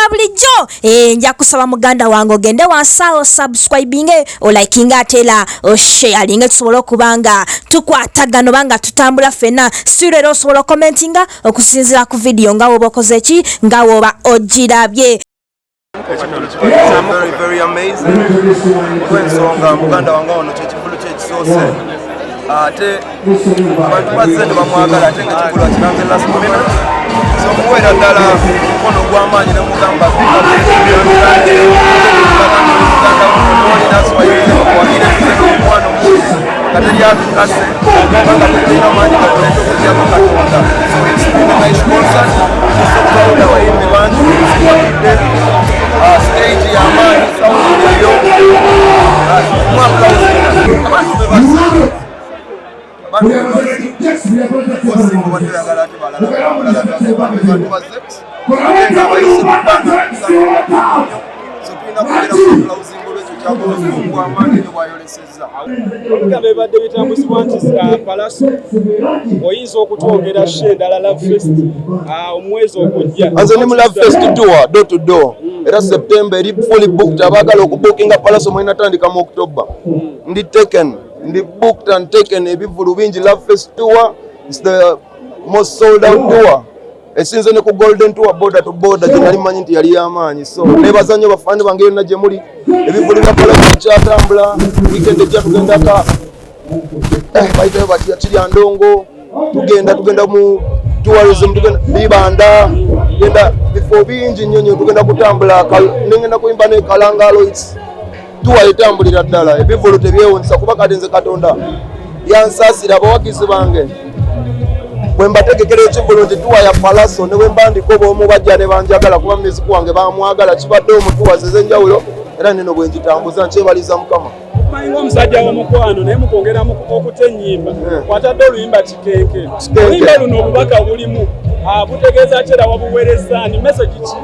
Nga bulijjo, nja kusaba muganda wange ogende wansi awo, subscribinge, olikinga, ate era osharinge, tusobole okuba nga tukwatagana oba nga tutambula ffenna. Si leero osobola okommentinga okusinziira ku vidiyo nga woba okoze ki, nga woba ogirabye. Very, very amazing, olw'ensonga muganda wange ono kyekivulu kyekisoose, ate abantu bazze ne bamwagala, ate nga ekivulu akiranze last minute. So muweera ddala omukono ogw'amaanyi ne mugamba omukwano mungi nga teryatukase, kubanga tetulina maanyi gatuleeta okugyako Katonda. So it's been a nice concert. So proud, abayimbi bangi siwagidde stage y'amaanyi, sound eyo mu applause. Abantu bebazze, abantu bebazze, osinga obadde oyagala, ate balala abantu bazze, ate nga abayise mu bbanga. So tulina kubeera ku applausinga olwekyo kyakoze ogw'amaanyi ne bwayolesezza. Ebigambo ebibadde bitambuzibwa nti Pallaso oyinza okutwongera show endala, Love Fest, omwezi ogujja. Nze ndi mu Love Fest tour, door to door, era September eri fully booked. Abaagala okubookinga Pallaso mulina tandika mu October. Ndi taken, ndi booked and taken, ebivulu bingi. Love Fest tour is the most sold out tour, esinze ne ku Golden Tour, border to border, gye nali manyi nti yali y'amaanyi. So nebaza nnyo bafaani bange yonna gye muli. Ebivulu bya Pallaso bikyatambula. Weekend ejja tugendaka, bayitayo batya, kirya ndongo, tugenda mu tourism, tugenda bibanda, tugenda bifo bingi nnyo nnyo, tugenda kutambula, nengenda kuyimba ne Kalangalo. Its tour etambulira ddala. Ebivulu tebyewunyisa, kuba kati nze Katonda yansaasira, abawagizi bange bwe mbategekera ekivulu nti tour ya Pallaso, ne bwe mba ndiko b'omu bajja ne banjagala, kuba music wange bamwagala. Kibadde omu tours ez'enjawulo, era neno bwe ngitambuza nkyebaliza Mukama. Omanyi ng'omusajja w'omukwano, naye mukwongera okuta ennyimba, watadde oluyimba Kikenke. Kikenke. Oluyimba luno obubaka bulimu butegeeza ki, era wabuweereza ni message ki?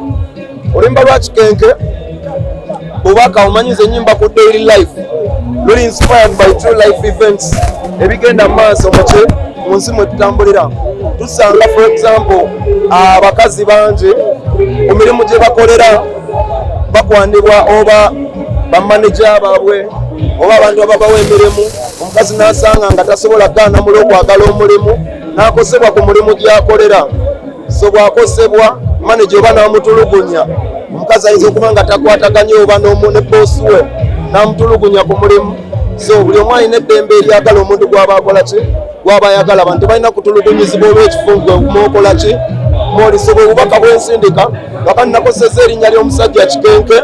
Oluyimba lwa Kikenke bubaka, omanyiza ennyimba ku daily life, luli inspired by true life events ebigenda mu maaso muki mu nsi mwe tutambulira. Tusanga, for example, abakazi bangi ku mirimu gye bakolera bakwanibwa oba bamaneja baabwe oba abantu ababawa emirimu. Omukazi n'asanga nga tasobola kugaana muli okwagala omulimu, n'akosebwa ku mulimu gy'akolera. So bw'akosebwa maneja oba n'amutulugunya, omukazi ayinza okuba nga takwataganye oba ne boosi we n'amutulugunya ku mulimu. So buli omu alina eddembe eryagala omuntu gw'aba akola ki, gw'aba ayagala. Abantu tebalina kutulugunyizibwa olw'ekifo gwe mwokola ki, mwoliso. Bwe bubaka bwensindika. Kakati nakoseza erinnya ly'omusajja Kikenke,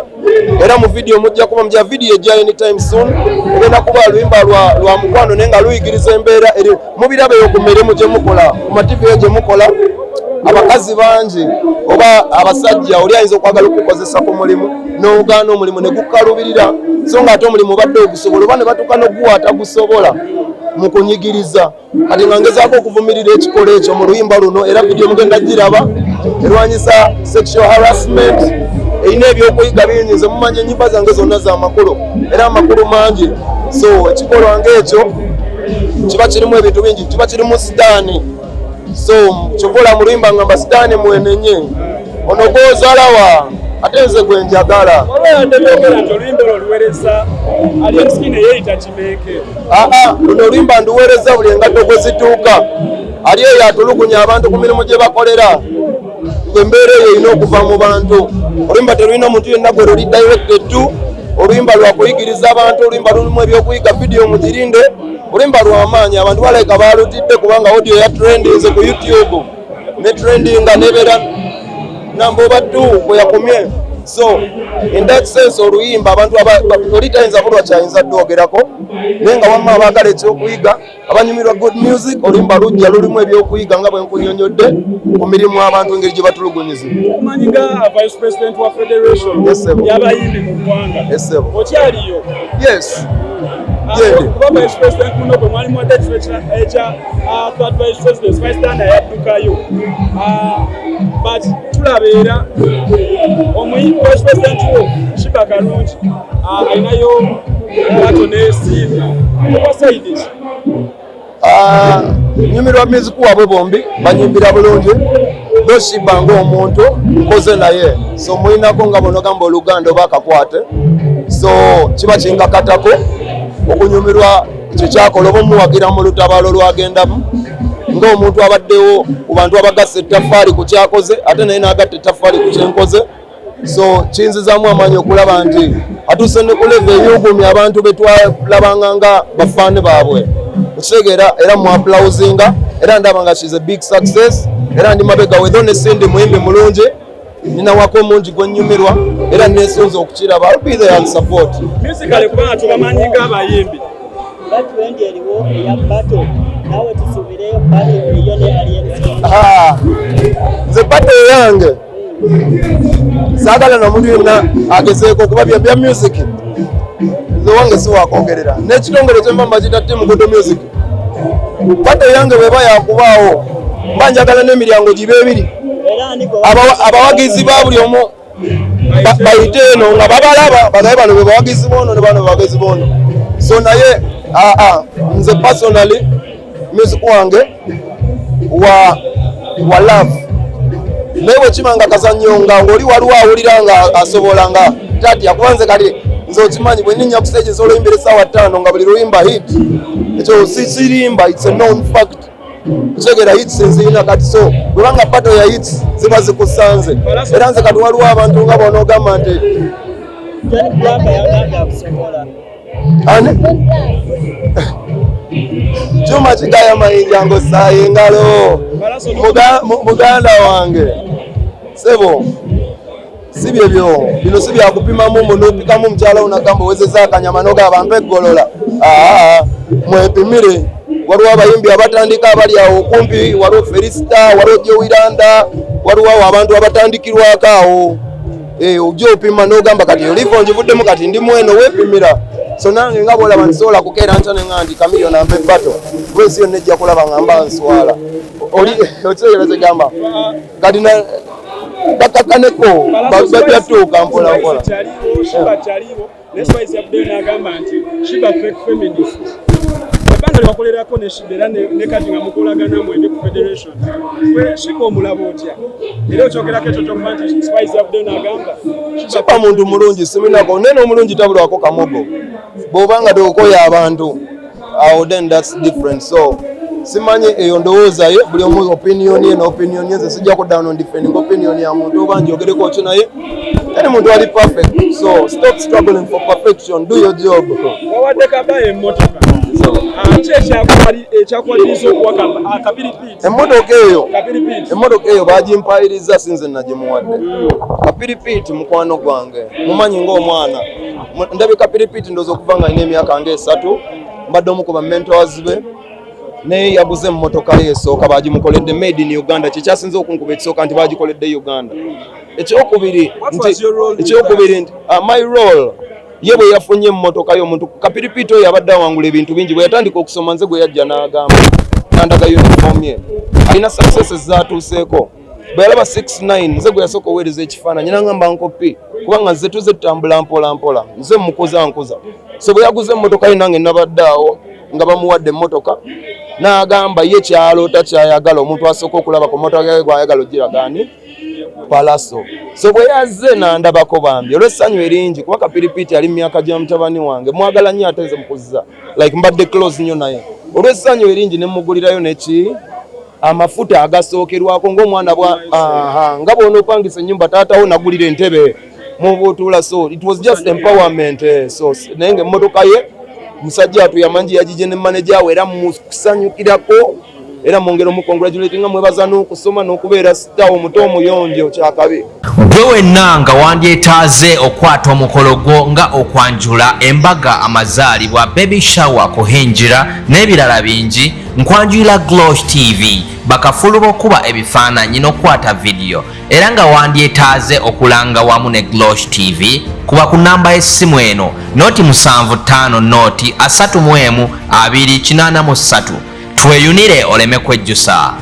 era mu vidiyo mujja kuba mujja vidiyo ejja anytime soon. Egenda kuba luyimba lwa mukwano, naye nga luyigiriza embeera eri mubiraba eyo ku mirimu gye mukola, ku mativi eyo gye mukola. Abakazi bangi oba abasajja, oli ayinza okwagala okukozesa ku mulimu n'ogaana omulimu ne gukalubirira, so nga ate omulimu obadde ogusobola, oba ne batuuka n'oguwa atagusobola mu kunyigiriza. Kati nga ngezaako okuvumirira ekikola ekyo mu luyimba luno, era vidiyo mugenda giraba erwanyisa sexual harassment, erina ebyokuyiga bingi. Nze mumanyi enyimba zange zonna za makulu, era amakulu mangi. So ekikolwa ng'ekyo kiba kirimu ebintu bingi, kiba kirimu sitaani. So kyova mu luyimba ngamba sitaani mwenenye ono gwozalawa, ate nze gwe njagala. Waliwo yadde byogera nti oluyimba olwo oluweereza Alien Skin eyeeyita Kimeeke. Aa, luno oluyimba nduweereza buli engatto gwe zituuka, ali eyo atulugunya abantu ku mirimu gye bakolera. Embeera eyo erina okuva mu bantu. Oluyimba terulina omuntu yenna gwe luli directed to. Oluyimba lwakuyigiriza abantu, oluyimba lulimu ebyokuyiga. Vidiyo mugirinde, oluyimba lwamaanyi. Abantu balabika balutidde kubanga audio ya trendinze ku YouTube, ne trendinga nebeera namba oba two bwe yakomye. So in that sense, oluyimba abantu oli tayinza bulwa kyayinza ddogerako, naye nga wamma abaagala ekyokuyiga, abanyumirwa good music, oluyimba lujja lulimu ebyokuyiga nga bwe nkunyonyodde ku mirimu abantu engeri gye batulugunyizibwa. Omanyi nga vice president wa federation Yes, sir. y'abayimbi mu ggwanga, Yes, sir. okyaliyo? Yes. Gyendi. Kuba vice president muno bwe mwali muwadde ekifo ekya third vice president, Spice Diana yaddukayo. But tulaba era vice president wo Sheebah Karungi alinayo battle ne Cindy. Owa side ki? Ah, nyumirwa music waabwe, bombi banyimbira bulungi. Though Sheebah ng'omuntu nkoze naye, so mulinako nga bw'onogamba oluganda oba akakwate, so kiba kinkakatako okunyumirwa ekyo kyakola oba omuwagira mu lutabaalo lwagendamu ng'omuntu abaddewo ku bantu abagassa ettaffaali ku kyakoze, ate naye n'agatta ettaffaali ku kyenkoze. So kinzizaamu amaanyi okulaba nti atuuse ne ku level ey'ogumya abantu be twalabanga nga bafaani baabwe, okitegeera? Era mu applausinga, era ndaba nga she's a big success, era ndi mabega we. Though ne Cindy muyimbi mulungi, nina wako omungi gwe nnyumirwa, era nesunze okukiraba. I'll be there and support. Musically, kubanga tubamanyi ng'abayimbi. Nga trend eriwo eya battle, naawe tusuubireyo battle eyo ne Alien Skin? Ah, nze battle eyange saagala namuntu yenna agezeeko kuba bya music. Nze wange siwakwogerera n'ekitongole kyemba mbakita Team Good Music. Battle eyange bweba yakubaawo, mba njagala n'emiryango gibe ebiri. Era ani gwe Abawagizi ba buli omu bayite eno nga babalaba, bagabe bano be bawagizi boono ne bano be bawagizi boono. So naye aa nze personally music wange wa love, naye bwe kiba nga kazannyo nga ng'oli waliwo awulira nga asobola nga tatya, kuba nze kati nze okimanyi bwe ninnya ku stage nsobola oyimbira essaawa 5 nga buli luyimba hit. Ekyo si sirimba, it's a known fact. Kutegera hits nzirina kati, so bwebanga battle ya hits ziba zikusanze, era nze kati waliwo abantu nga bonoogamba nti John Blaq yagambye akusobola. Ani kyuma kigaya mayinja ng'osaayo engalo. Muganda wange sebo, si byebyo bino, si byakupimamu munopikamu mukyala wo nagamba owezeza akanyama nogaba mpa eggolola. Aa, mwepimire. Waliwo abayimbi abatandika abali awo okumpi, waliwo Felisita, waliwo Jowiranda, waliwo awo abantu abatandikirwako awo. Eh, ojja opima n'ogamba kati olivo ngivuddemu, kati ndi mweno, weepimira. So nange nga bwolaba nsobola kukeera nkya ne nga nti Chameleone ampa ebattle, kuba ensi yonna ejja kulaba nga mba nswala. Oli okitegeera kyegamba? Kati bakakkaneko bajjatuuka mpola mpola. Kyaliwo Sheebah, kyaliwo ne Spice yavuddeyo n'agamba nti Sheebah fake feminist. Ebbanga lyewakolerako ne Sheebah era ne kati nga mukolagana mwembi ku federation, gwe Sheebah omulaba otya? Era okyogerako ekyo kyokuba nti Spice yavuddeyo n'agamba Sheebah muntu mulungi, siminako nene omulungi tabulwako kamogo. Bw'oba nga tokoya abantu awo, then that's different. So simanyi eyo ndowooza ye, buli omu opinion ye n'opinion ye. Nze sijja kudda wano defending opinion ya muntu oba njogereko ki, naye teri muntu ali perfect, so stop struggling for perfection, do your job. Wawadde Kabaye emmotoka. Ki ekyakuwaliriza okuwa Kapiripiti? Emmotoka eyo Kapiripiti. Emmotoka eyo bagimpayiriza, sinze nagimuwadde. Kapiripiti mukwano gwange, mumanyi ng'omwana. Ndabye Kapiripiti ndowooza okuva nga alina emyaka nga 3, mbadde omu ku ba mentors be, naye yaguze emmotoka ye esooka bagimukoledde made in Uganda. Kyekyasinze okunkuba ekisooka nti bagikoledde Uganda. Ekyokubiri What was your role in ekyokubiri nti my role, ye bwe yafunye emmotoka y'omuntu Kapiripiti oyo abadde awangula ebintu bingi. Bwe yatandika okusoma, nze gwe yajja n'agamba nandaga uniform ye, alina successes zatuuseeko. Bwe yalaba 69, nze gwe yasooka oweereza ekifaananyi nangamba nkopi, kubanga nze tuze tutambula mpola mpola, nze mukuza nkuza. So bwe yaguze emmotoka ye, nange nabadde awo nga bamuwadde emmotoka, n'agamba ye kyaloota kyayagala omuntu asooka okulaba ku mmotoka ye gwayagala ogiragaani Palaso. So bwe yazze nandabako bambi olw'essanyu eringi, kuba Kapiripiti ali mu myaka gya mutabani wange, mwagala nnyo, ate nze mukuzza like mbadde close nnyo naye. Olw'essanyu eringi ne mugulirayo neki amafuta agasookerwako ng'omwana bwa aha, nga bw'onoopangisa ennyumba taatawo nagulira entebe mubutuula. So it was just empowerment, eh, so naye nga emmotoka ye musajja atu yamangi yagije ne manager we, era musanyukirako, era mwongera omucongratulate nga mwebaza n'okusoma n'okubeera star omuto omuyonjo kyakabi. Gwe wenna nga wandyetaaze okwata omukolo gwo nga okwanjula, embaga, amazaalibwa, baby shower, kuhinjira n'ebirala bingi, nkwanjulira Glosh TV, bakafulu b'okuba ebifaananyi n'okukwata vidiyo. Era nga wandyetaaze okulanga wamu ne Glosh TV, kuba ku namba y'essimu eno 075 0 31 283. Tweyunire oleme kwejjusa.